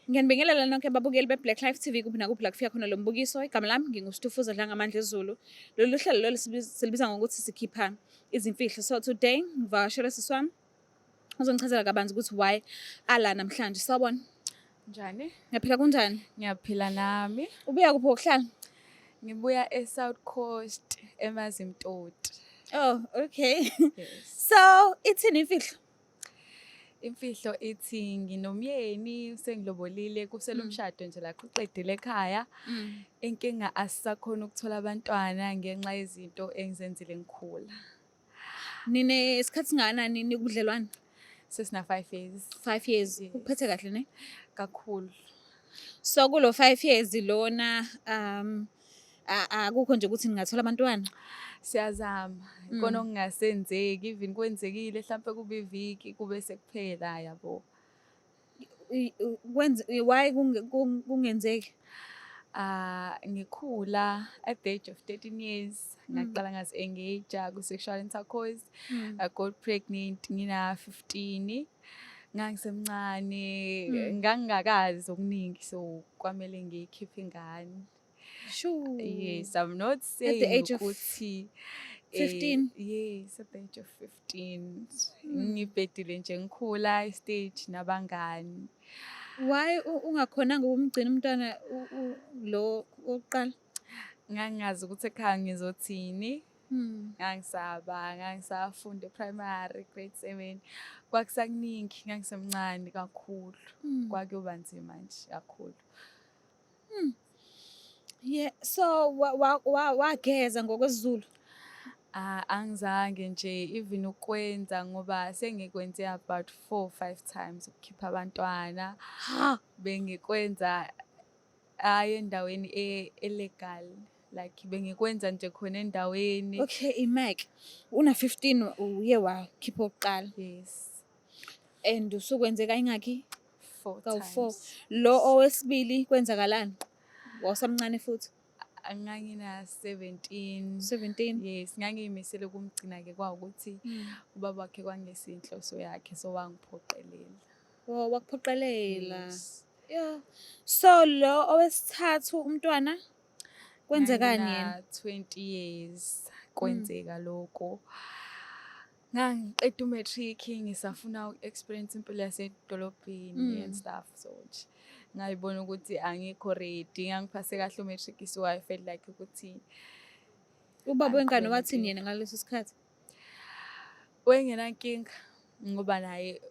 Ngiyanibingelela nonke babukeli be-Black Life TV kuphi nakuphi la kufika khona lo mbukiso. Igama lami nginguStufuza Dlangamandla Zulu. Lolu hlelo lolu silibiza ngokuthi sikhipha izimfihlo. So today ngivakashelwe sisi wami uzongichazela kabanzi ukuthi why ala namhlanje. Sawubona. Njani? Ngiyaphila, kunjani? Ngiyaphila nami. Ubuya kuphi wokuhlala? Ngibuya e-South Coast, eMazimtoti. Oh, okay. Yes. So ithini imfihlo? Imfihlo ithi nginomyeni, sengilobolile, kusele umshado nje la uqedile ekhaya. Inkinga asisakhona ukuthola abantwana ngenxa yezinto engizenzile ngikhula. Nine isikhathi singakanani nikubudlelwane? Sesina 5 years. 5 years. Yes. Uphethe kahle ne? Kakhulu. So kulo 5 years lona akukho nje ukuthi ningathola abantwana. Siyazama. Ikona okungasenzeki, even kwenzekile mhlambe kube iviki kube sekuphela, yabo. Kwenze why kungenzeki? Ah, ngikhula at the age of 13 years ngaqala ngazi-engage ku-sexual intercourse. I got pregnant ngina 15, ngangisemncane, ngangingakazi okuningi, so kwamele ngiyikhiphe ingane. Yes, I'm not At saying the age of ukuthi 15? Yes, at the age of 15. Ngibhedile nje ngikhula stage nabangani. Why ungakhonanga ukumgcina umntwana lo wokuqala? Ngangingazi ukuthi ekhaya ngizothini. Ngangisaba, ngangisafunda primary grade 7. Kwakusakuningi, ngangisemncane kakhulu. Kwakuyoba nzima nje kakhulu. Yeah, so wageza ngokwesiZulu. Ah, angizange nje even ukwenza ngoba sengikwenze about 4 5 times ukukhipha abantwana. Ha. Bengikwenza ayi endaweni illegal, like bengikwenza nje khona endaweni. Okay, iMac. Una 15 uye wakhipha okuqala Yes. And usukwenze kayingakhi? 4 Kawu-4. times. Lo owesibili kwenzakalani? Wawusamncane futhi. Ngangina 17. 17. Yes, ngangiyimisele ukumgcina ke, kwawukuthi ubaba wakhe kwangesinhloso yakhe, so wangiphoqelela. Oh, wakuphoqelela. Yes. Yeah. So lo owesithathu umntwana kwenzekani yena? Ngangina 20 years kwenzeka lokho. Ngangiqeda umatric, ngisafuna uku-experience impilo yasedolobheni and stuff, so nje ngayibona ukuthi angikho ready. Ngangiphase kahle umatric, so I felt like ukuthi Ubaba wengane angiqhubeke wathini nempilo. Yena ngaleso sikhathi? Wayengenankinga ngoba naye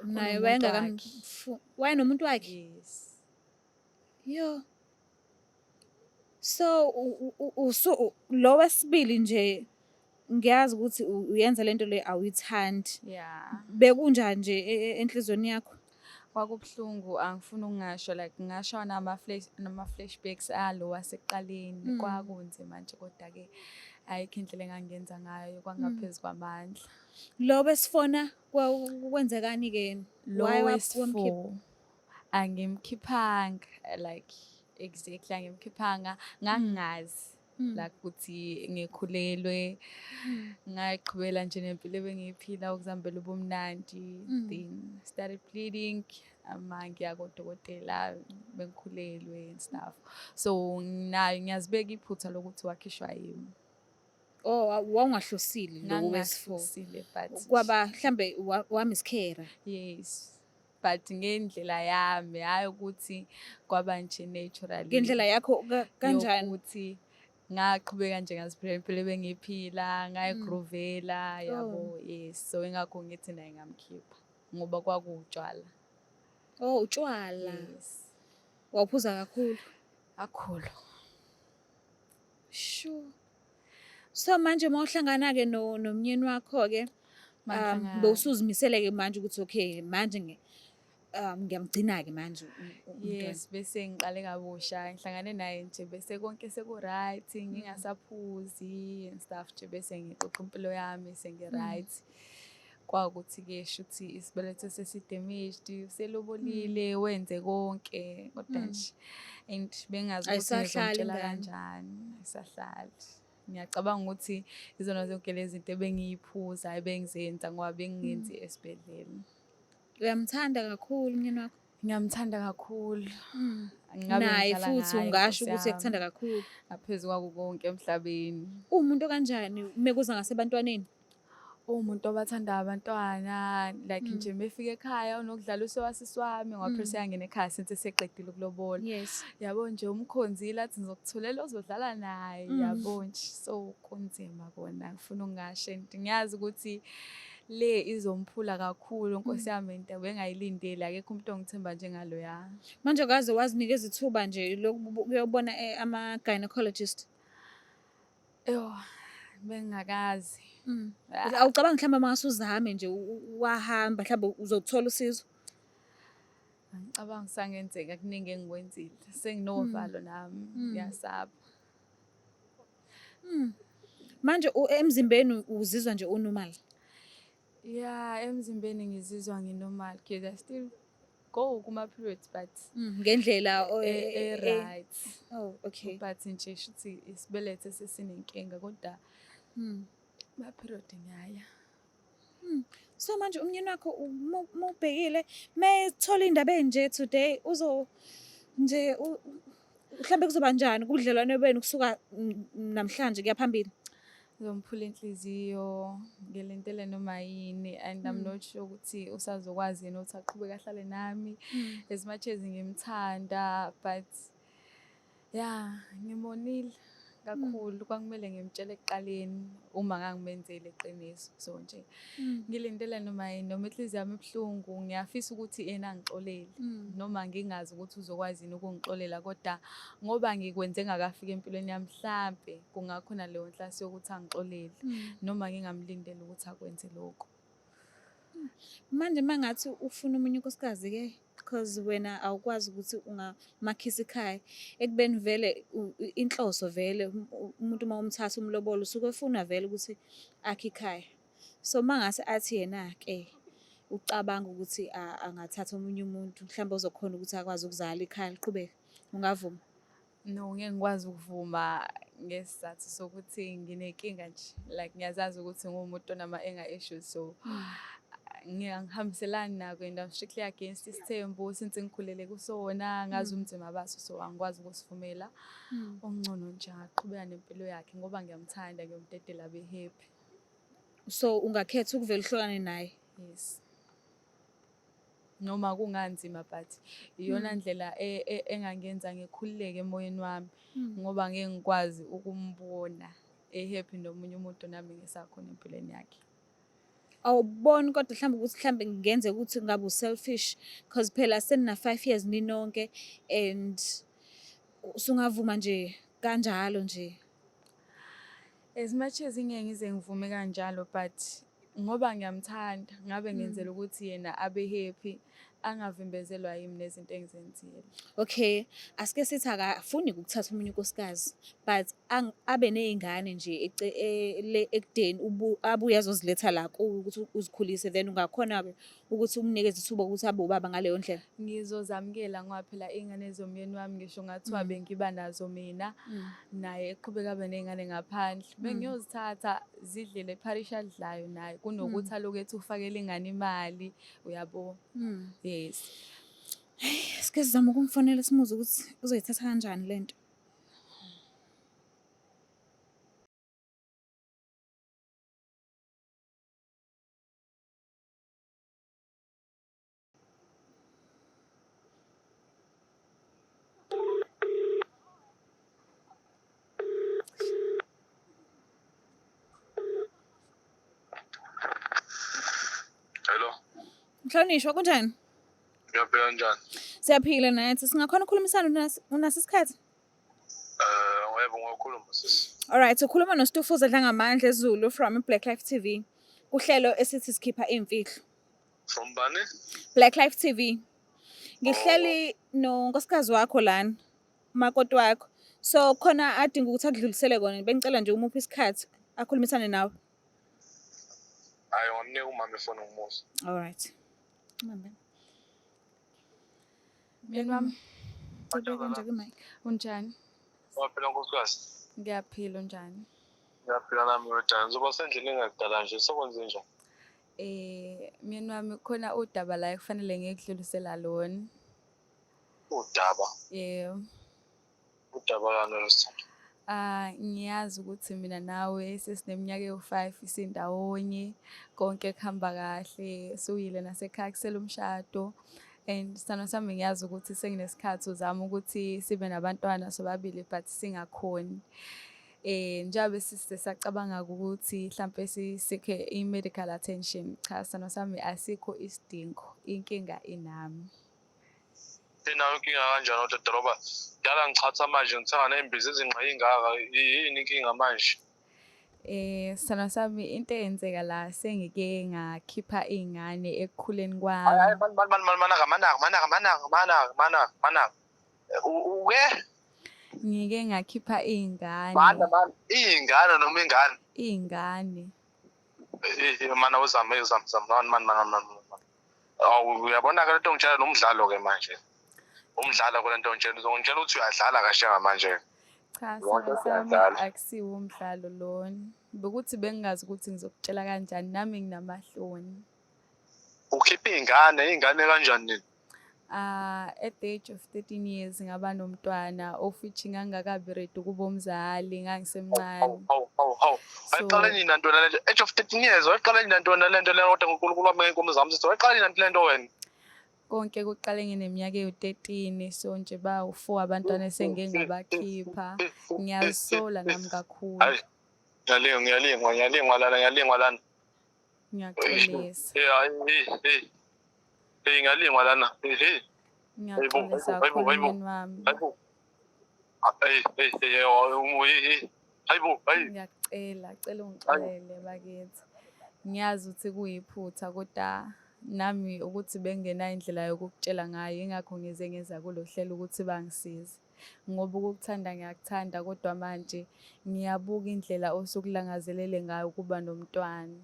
Naye unomuntu wayengakamfu wayenomuntu wakhe. Yes. Yo. So usu lo wesibili nje ngiyazi ukuthi uyenza lento le awuyithandi. Yeah. Bekunjani nje enhliziyweni yakho? Kwakubuhlungu, angifuni ukungasho, like ngasho nama flashbacks alo wasekuqaleni. Kwakunzima nje, kodwa ke ayikho indlela engangenza ngayo, kwangaphezu kwamandla. Lo wesifona kwenzekani ke? Lo Why wamkhipha? wesi-4 angimkhiphanga, like exactly angimkhiphanga, ngangingazi like ukuthi ngikhulelwe. Ngayiqhubela nje nempilo ebengiyiphila ukuzihambela ubumnandi, then started bleeding. Ama ngiya kodokotela, bengikhulelwe and stuff, so nayo ngiyazibeka iphutha lokuthi wakhishwa yimi. Oh, wawungahlosile lo wesi-4. Ngangingahlosile, but Kwaba mhlambe wa-miscarry. Yes, but ngendlela yami, hhayi ukuthi kwaba nje naturally. Ngendlela yakho kanjani? Yokuthi ngaqhubeka nje ngaziphila impilo ebengiyiphila, ngayigroovela, yabo. Yes, so ingakho ngithi naye ngamkhipha ngoba kwakuwutshwala. Oh, utshwala. Yes. Wawuphuza kakhulu. Kakhulu. Sure. So manje mawuhlangana ke no nomnyeni wakho ke Mangihlangana. Bowusuzimisele ke manje ukuthi okay, manje ngiyamgcina ke manje umntwana. Yes, bese ngiqale kabusha, ngihlangane naye nje bese konke seku-right, ngingasaphuzi and stuff nje, bese ngixoxa impilo yami sengi-right. Kwawukuthi-ke shuthi isibeletho sesi-damaged, uselobolile, wenze konke, kodwa nje and bengazi ukuthi Ayisahlali ngizomtshela ingane. kanjani, ayisahlali. Ngiyacabanga ukuthi izona zonke lezi zinto ebengiyiphuza, ebengizenza ngoba bengingenzi esibhedlela. Uyamthanda kakhulu umyeni wakho? Ngiyamthanda kakhulu. Ngabe Naye ngidlala futhi ngaye, ungasho Nkosi ukuthi uyakuthanda yami. kakhulu. Ngaphezu kwako konke emhlabeni. Uwumuntu okanjani mekuza ngasebantwaneni? Uwumuntu obathandayo abantwana, like nje mefika ekhaya unokudlala usewasisi wami ngoba phela useyangena ekhaya since eseqedile ukulobola. Yes. Yabo nje umkhonzile athi ngizokutholela ozodlala naye, yabo nje. So kunzima kona, ngifuna ukungasho and ngiyazi ukuthi le izomphula kakhulu Nkosi yami, into bengayilindeli, akekho umuntu ongithemba njengaloya. Manje kaze wazinikeza ithuba nje lokuyobona ama-gynecologist? Eyo, bengingakazi. Ah. Awucabangi mhlawumbe uma ngase uzame nje wahamba mhlawumbe uzothola usizo? Angicabanga kusangenzeka, kuningi engikwenzile. Senginovalo nami, ngiyasaba. Manje emzimbeni uzizwa nje u-normal? Yeah, emzimbeni ngizizwa ngi-normal because I still go kuma-periods but Ngendlela e-right. Oh, okay. But nje shuthi isibeletho esesinenkinga kodwa ma-period ngiyaya. So manje umyeni wakho uma ubhekile methola indaba enje today uzo nje mhlambe kuzoba njani kubudlelwane benu kusuka namhlanje kuya phambili? Ngizomphula inhliziyo, ngilindele noma yini and I'm not sure ukuthi usazokwazi yini ukuthi aqhubeke ahlale nami as much as ngimthanda, but yeah, ngimonile kakhulu. Kwakumele ngimtshele ekuqaleni uma ngangimenzele iqiniso. So nje ngilindele noma yini, noma inhliziyo yami ibuhlungu, ngiyafisa ukuthi yena angixolele. Noma ngingazi ukuthi uzokwazi yini ukungixolela, kodwa ngoba ngikwenze ngakafika empilweni yami, mhlampe kungakhona leyo nhlasi yokuthi angixolele, noma ngingamlindeli ukuthi akwenze lokho. Manje mangathi ufuna omunye unkosikazi ke, because wena awukwazi ukuthi ungamakhisa ikhaya ekubeni vele inhloso vele umuntu uma umthatha umlobolo usuke efuna vele ukuthi akhe ikhaya. So mangase athi yena ke ucabanga ukuthi angathatha omunye umuntu mhlawumbe ozokhona ukuthi akwazi ukuzala ikhaya liqhubeke, ungavuma? No, ngeke ngikwazi ukuvuma ngesizathu sokuthi nginenkinga nje, like ngiyazazi ukuthi nguwumuntu onama-anger issues, so ngiyangihambiselani nako and I'm strictly against isithembu since ngikhulele kusona, ngazi ubunzima baso, so angikwazi ukusivumela. Okungcono nje angaqhubeka nempilo yakhe ngoba ngiyamthanda, ngiyomdedela abe happy. So ungakhetha ukuvela uhlukane naye? Yes. Noma kunganzima but iyona ndlela engangenza ngikhululeke emoyeni wami, ngoba ngeke ngikwazi ukumbona e-happy nomunye umuntu nami ngisakhona empilweni yakhe. Awuboni kodwa mhlawumbe ukuthi mhlawumbe kungenzeka ukuthi ngabe u-selfish, cause phela senina 5 years ninonke and usungavuma nje kanjalo nje? As much as ngeke ngize ngivume kanjalo, but ngoba ngiyamthanda, ngabe ngenzela ukuthi yena abe happy, angavimbezelwa yimi nezinto engizenzile. Okay, asike sithi akafuni ukuthatha omunye unkosikazi but abe ney'ngane nje le ekudeni abuye azoziletha la kuwe ukuthi uzikhulise, then ungakhona-ke ukuthi umnikeze ithuba ukuthi abe ubaba ngaleyo ndlela? Ngizozamukela ngoba phela iy'ngane zomyeni wami ngisho ngathiwa bengiba nazo mina, naye eqhubeka abe ney'ngane ngaphandle, bengiyozithatha zidle le pharishi alidlayo naye, kunokuthi alokhu ethi ufakele ingane imali, uyabo? Yes. Sike sizame ukumfonela simuzwe ukuthi uzoyithatha kanjani lento. Hello. Mhlonishwa, kunjani? Ngiyaphila, njani? Siyaphila nathi. Singakhona ukukhulumisana, unaso isikhathi? Yebo, ngiyakhuluma sisi. Alright, ukhuluma noStufuza Dlangamandla eZulu from Black Life TV. Kuhlelo esithi sikhipha imfihlo. From bani? Black Life TV. Ngihleli nonkosikazi wakho lana, umakoti wakho. So khona adinga ukuthi akudlulisele kona. Bengicela nje umuphe isikhathi akhulumisane nawe. Hayi, ngamnika umama ifoni ngimuzwe. Alright. Mambe. Myeni wami, Ubeke nje ku-mic. Unjani? Waphila nkosikazi. Ngiyaphila, unjani? Ngiyaphila nami wedwa. Ngizoba sendlini engakudala nje. Sokwenze njani? Myeni wami khona udaba la ekufanele ngikudlulisela lona. Udaba? Yebo. Udaba lani lolu sithandwa? Ah, ngiyazi ukuthi mina nawe sesineminyaka ewu-5 sindawonye, konke kuhamba kahle, suyile nasekhaya kusele umshado. And sithandwa sami ngiyazi ukuthi senginesikhathi uzama ukuthi sibe nabantwana sobabili but singakhoni. Njengoba sisacabanga ukuthi hlampe sisikhe i-medical attention, cha sithandwa sami asikho isidingo, inkinga inami. Inayo inkinga kanjani kodwa doroba? Dala ngichatha manje ngithenga ney'mbiza ezinqa ingaka, yini inkinga manje? Sithandwa sami into eyenzeka la sengike ngakhipha iy'ngane ekukhuleni Hayi kwami. hayi mani mani mani manaka manaka manaka manaka manaka manaka manaka. Uke Ngike ngakhipha iy'ngane. Mana mana iy'ngane noma ingane? Iy'ngane. Mana uzame uzame uzame mani mani mani mani. Awu uyabona-ke lento ongitshela nomdlalo-ke manje. Umdlalo ke lento ongitshela uzongitshela ukuthi uyadlala kahle manje. Cha Yonke sithandwa sami siyadlala. akusiwo umdlalo lona. Bekuthi bengingazi ukuthi ngizokutshela kanjani nami nginamahloni. Ukhipha iy'ngane, iy'ngane kanjani nini? At the age of 13 years ngaba nomntwana of which ngangingakabi ready ukuba umzali, ngangisemncane. Hawu hawu hawu hawu. Wayiqala So nini nantona lento? Age of 13 years wayiqala nini nantona lento leyo kodwa uNkulunkulu wami ngey'nkomo zami sithi wayiqala nini nanto lento wena? Konke kuqale ngineminyaka ewu-13 so nje bawu-4 abantwana esengike ngabakhipha. Ngiyazisola nami kakhulu. Hayi ngiyalingwa ngiyalingwa ngiyalingwa lana ngiyalingwa lana. Ngiyaxolisa. Eh hayi hey hey. Hey ngiyalingwa lana. Hey hey. Ngiyaxolisa Hayibo, kakhulu hayibo, myeni wami. Hayibo. Hey hey hey hey hey. Hayibo hayi. Ngiyakucela, cela ungixolele bakithi. Ngiyazi ukuthi kuyiphutha kodwa nami ukuthi bengingenayo indlela yokukutshela ngayo ingakho ngize ngeza kulo hlelo ukuthi bangisize. Ngoba ukukuthanda ngiyakuthanda kodwa manje ngiyabuka indlela osukulangazelele ngayo ukuba nomntwana.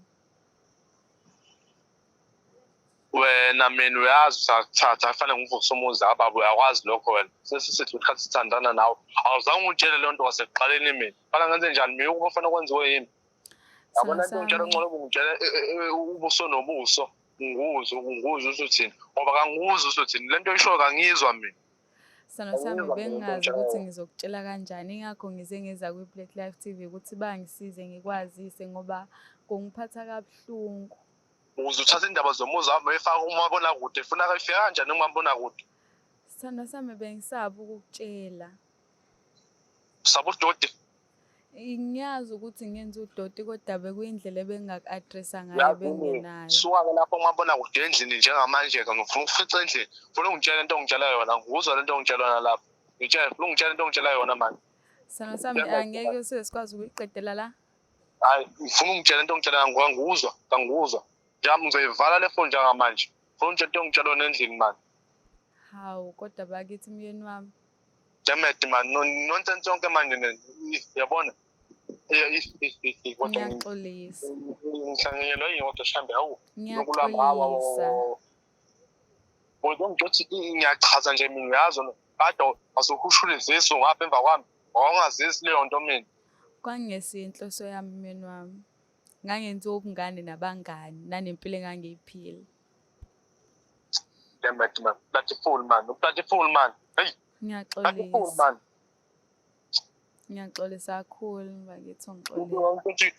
Wena mina uyazi usakuthatha kufanele ngivuse umuzi kababa uyakwazi lokho wena. Sesisithi isikhathi sithandana nawe. Awuzange ungitshele leyo nto kwasekuqaleni mina. Kufanele ngenze njani mina ukuba kufanele kwenziwe yimi? Yabona Sithandwa into ngitshela sami, ngcono ungitshele ubuso nobuso. Ngikuzwe ngikuzwe usuthini ngoba kangikuzwa usuthini lento oyishoyo kangiyizwa mina. Sithandwa sami Angiyizwa mina into bengingazi ongitshela ukuthi yona. ngizokutshela kanjani ingakho ngize ngeza kwi-Black Life TV ukuthi bangisize ngikwazise ngoba kungiphatha kabuhlungu. Ukuze uthathe indaba zomuzi wami uyifake kumabonakude funa ifika kanjani kumabonakude? Sithandwa sami bengisaba ukukutshela. Usaba udoti. Ngiyazi ukuthi ngenza udoti kodwa bekuyindlela ebengingaku-address-a ngayo Uyazi bengingenayo. Suka-ke lapho kumabonakude endlini njengamanje-ke ngifuna ukufica endlini. Ngifuna ungitshele into ongitshela yona ngikuzwa lento ongitshela yona lapho. Ngitshele ngifuna ungitshele into ongitshela yona manje. Sithandwa sami angeke size sikwazi ukuyiqedela la. Hayi ngifuna ungitshele into ongitshela yona kangikuzwa kangikuzwa. Njami ngizoyivala le phone njengamanje. Ngifuna ungitshele into ongitshela yona endlini manje. Hawu kodwa bakithi myeni wami. Damn it man, nonsense yonke manje yabona. Kodwa Ngiyaxolisa. ngihlanganyelwa yini kodwa shambe hawu. Ngiyaxolisa. Kodwa ngithi ngiyachaza nje mina uyazi kade asuhushula izisu ngapha emva kwami. Wawungazisi leyo nto mina. Kwangesiyo inhloso yami myeni wami. Ngangenza ubungane nabangani nanempilo engangiyiphila. Damn it man, bloody fool man, bloody fool man. Hey, bloody fool Ngiyaxolisa. man. Ngiyaxolisa kakhulu bakithi ungixolele. Ukuthi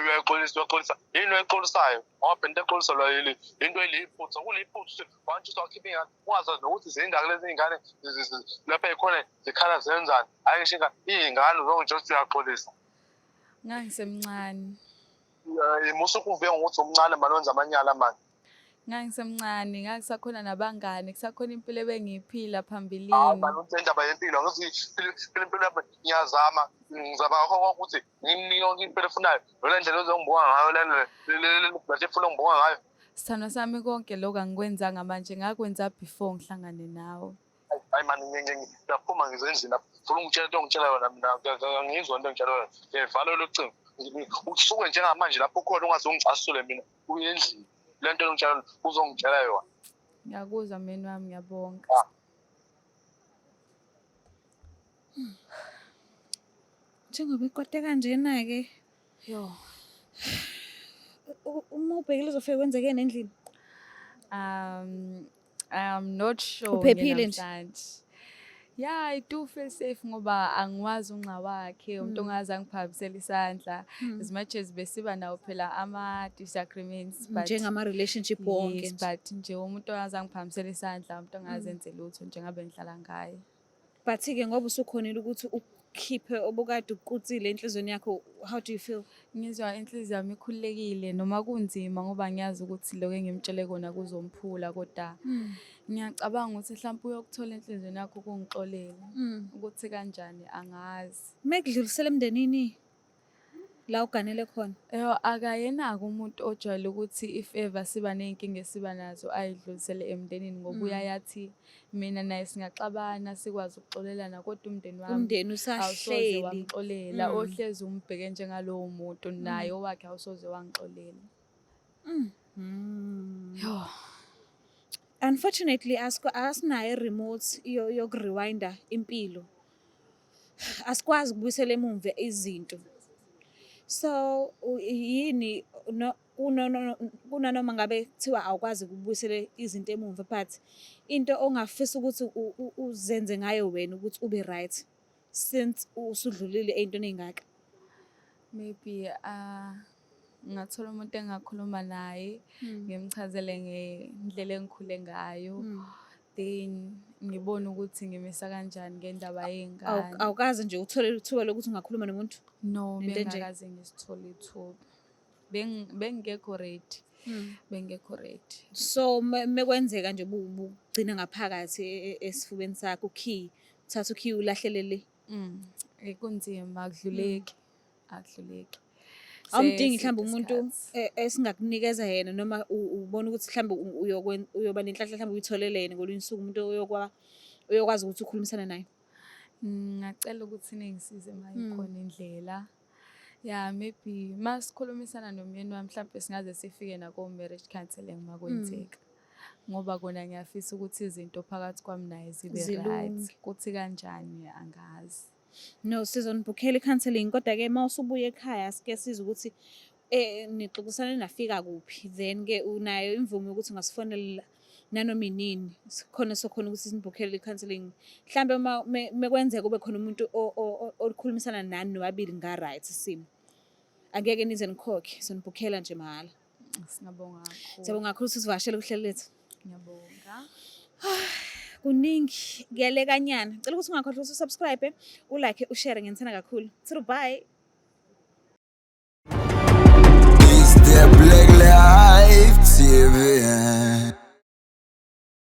uyaxolisa uyaxolisa. Yini oyixolisayo? Ngoba into exoliselwa yini? Into eliyiphutha, kuliphutha manje uzokhipha ingane. Ungazazi nokuthi zingaki lezi ingane lapha ekhona zikhala zenzani. Hayi ngisho ingane, iy'ngane uzongitshela ukuthi uyaxolisa. Ngangisemncane. Musa ukuvuka ngokuthi umncane manje wenza amanyala manje. Ngangisemncane, ngangisakhona nabangani, kusakhona impilo ebengiyiphila Hayi phambilini. mani uthi indaba yempilo angithi phila impilo yami ngiyazama ngizama ngakho konke ukuthi nginike yonke impilo efunayo. Yona ndlela ozongibuka ngayo le efuna ungibuka ngayo. Sithandwa sami konke lokhu angikwenzanga manje ngakwenza before ngihlangane nawe. Hayi mani ngiyaphuma ngize endlini lapho. Ngifuna ungitshela into ongitshela yona mina angiyizwa into ongitshela yona. Ngiyayivala lo cingo. Usuke njengamanje lapho ukhona ungaze ungicasule mina uye endlini. Le nto ongitshela yona uzongitshela yona. Ngiyakuzwa myeni wami ngiyabonga. Njengoba ikwate kanjena-ke Yo. Uma ubhekile uzofike kwenzekeni endlini? I'm not sure Uphephile nje? Namhlanje. Yeah, I do feel safe ngoba angiwazi unxa wakhe, umuntu ongaze angiphakamisele isandla. As much as besiba nawo phela ama-disagreements, but Njengama-relationship wonke yes, nje. But nje umuntu ongaze angiphakamisele isandla, umuntu ongaze enze lutho njengabe ngihlala ngaye. But-ke ngoba usukhonile ukuthi ukhiphe obukade ukuqutsile enhliziyweni yakho, how do you feel? Ngizwa inhliziyo yami ikhululekile noma kunzima ngoba ngiyazi ukuthi lokho engimtshele kona kuzomphula, kodwa ngiyacabanga ukuthi mhlawumbe uyokuthola enhliziyweni yakho ukungixolela. Ukuthi kanjani angazi. Mekudlulisela emndenini la uganele khona? Eyo, akayenako umuntu ojwayele ukuthi if ever siba ney'nkinga esiba nazo ayidlulisele emndenini ngoba uyaye athi mina naye singaxabana sikwazi ukuxolelana, kodwa umndeni wami Umndeni awusoze usahleli. Wamxolela, ohlezi umbheke njengalowo muntu, naye owakhe awusoze wangixolela. Yo. Unfortunately, asinayo i-remote yoku-rewinda impilo. Asikwazi ukubuyisela emumva izinto. So yini no kunanoma ngabe kuthiwa awukwazi ukubuyisela izinto emumva, but into ongafisa ukuthi uzenze ngayo wena ukuthi ube right since usudlulile ey'ntweni ey'ngaka? Maybe ngingathola umuntu engingakhuluma naye, ngimchazele ngendlela engikhule ngayo. Then ngibone ukuthi ngimisa kanjani ngendaba yey'ngane. Awukaze nje uthole ithuba lokuthi ungakhuluma nomuntu? No, Nento enje? bengingakaze ngisithole ithuba. Bengingekho ready. Bengekho ready. So mekwenzeka nje bugcina ngaphakathi esifubeni sakho ukhiye, uthatha ukhiye ulahlele le. Kunzima, akudluleki. Akudluleki. Awumdingi Seside mhlawumbe umuntu isikhathi. Esingakunikeza yena noma ubona ukuthi mhlawumbe uyoba nenhlanhla mhlawumbe uyitholele yena ngolunye usuku umuntu oyokwazi ukuthi ukhulumisane naye? Ngingacela ukuthi ningisize uma ikhona indlela. Yeah, maybe masikhulumisana nomyeni wami mhlampe singaze sifike nako-marriage counselling uma kwenzeka. Ngoba kona ngiyafisa ukuthi izinto phakathi kwami naye zibe right. Zilunge. Kuthi kanjani angazi. No, sizonibhukhela i-counselling, kodwa-ke uma usubuya ekhaya sike sizwe ukuthi nixoxisane nafika kuphi, then-ke unayo imvume yokuthi ungasifonela nanoma inini, sikhona sokhona ukuthi sinibhukhele i-counselling. Mhlambe uma mekwenzeka kube khona umuntu okhulumisana nani nobabili nga-right isimo. Angeke nize nikhokhe, sonibhukhela nje mahhala. Singabonga kakhulu. Siyabonga kakhulu ukuthi usivakashele kuhlelo lethu. Ngiyabonga. Kuningi kuyalekanyana. Cela ukuthi ungakhohlwa ukuthi usubscribe, ulike, ushare, nginithanda kakhulu. Through, bye. It's the Black Life TV.